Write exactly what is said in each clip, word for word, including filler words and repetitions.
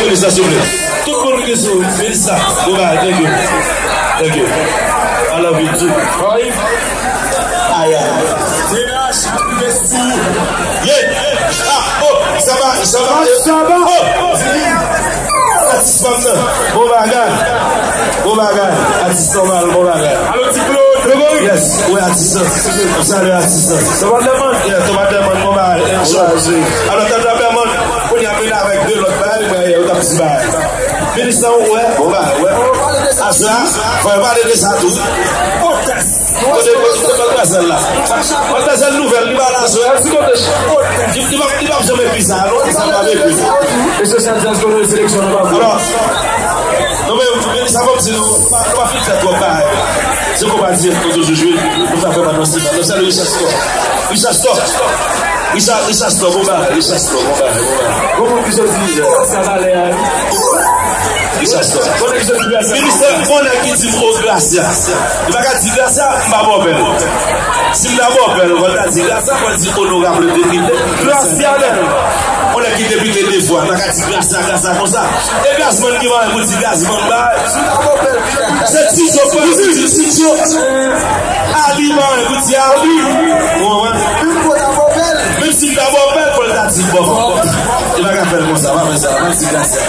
Melissa, souple. Tout moun ki sou Melissa, bon bagay, thank you. Thank you. I love you too. Ay, ay. Yeah. Ah, oh, sa va, sa va. Sa va. Oh. Atis fanm nan, bon bagay. Bon bagay. Atis nòmal, bon bagay. Alo, ti Claude. Gregory. Yes, wi, atis lan. M salye atis lan. Sa va, Dèmond? Yeah, sa va, Dèmond, bon bagay. Alò, tande Dèmond, kounye a vin avèk de lòt bagay, mwen, yo t ap di bagay. Melissa, ou wè, bon bagay, wè. Aswè a, fò yo pale de sa tou. Kote, kote, kote Matmwazèl la? Matmwazèl nouvèl, li pa la aswè a. Li, li p ap, li p ap janm ekri sa, non, sa pa ekri. E se sa, jazz konnen seleksyon nan pa bon. Alò, non, men, men sa fò m di nou, nou pa, nou pa fin fè twòp bagay. Se konpa di nou toujou jwe, nou fè fè pa nan sima. Nou salye Richard Store. Richard Store. Richard, Richard Store, bon bagay, Richard Store, bon bagay, bon bagay. Bon moun ki soti, sa valè a. Richard Store. Bon nèg ki soti Gracia. Ministè, bon nèg ki di m, "O, Gracia." Li pa ka di Gracia, m pa ba w pèl. Si m ta ba w pèl, ou konn ta di Gracia, ou konn di onorab depite. Gracia menm. Yon nèg ki depite de fwa, pa ka di Gracia, Gracia konsa. E Gazman ki mare pou di Gazman bay. Se ti jòf pou di ti jòf. Ali mare pou di Ali. Ou konprann? Menm si m ta ba w pèl, fò l ta di bòf. E pa ka fè l konsa, pa fè sa, pa di Gracia.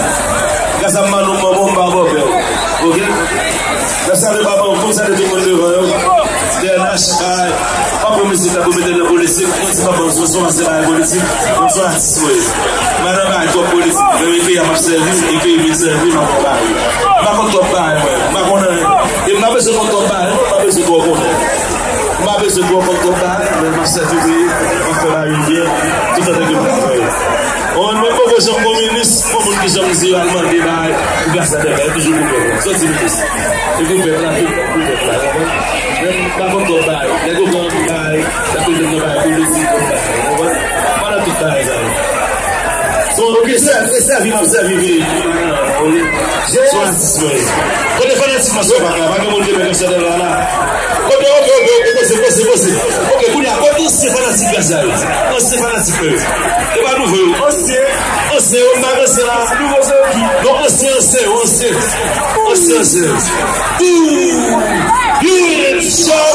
Gracia m ba nou manman, m ba w bòf. Oke? N ap salye papa w, fò m salye tout moun devan yo. T N H, ay, pa pran mizik la pou mete nan politik. Mwen se papa w, se yon pase bagay politik. Mwen se yon atis mwen ye. Mwen nan bagay twòp politik. Men e peyi a m ap sèvi, e peyi m vin sèvi, m ap fè bagay. M pa konn twòp bagay, mwen. M pa konn anyen. E m pa bezwen konn twòp bagay, non, m pa bezwen twò konnen. M pa bezwen twò konn twòp bagay, men m ap sèvi peyi, m ap fè bagay yo byen, toutan ke m travay. Ou konprann? Men poko janm gon minis, gon moun ki janm di yo al mande bagay pou Gracia Delva, yo toujou pou pèp la. Sòti minis. Se pou pèp la, tout pou pèp la, ou konprann? Men m pa konn twòp bagay. Nèg yo pran bagay, y ap mete nan bagay politik, konn bagay, ou konprann? M pa nan tout bagay sa yo. Se yon, se, se sèvi m ap sèvi peyi. Se yon atis mwen ye. Kote fanatik Mascara la? Pa gen moun ki renmen Gracia Delva la. Kote, oke, oke, oke, poze, poze, poze. Oke, kounye a, kote ansyen fanatik Gracia yo? Ansyen fanatik mwen yo. E pa nouvo yo. Ansyen. Ansyen yo, m pa ansyen la. Nouvo se yo ki? Non, ansyen, ansyen yo, ansyen. Ansyen, ansyen yo. Ooh, you ain't sure.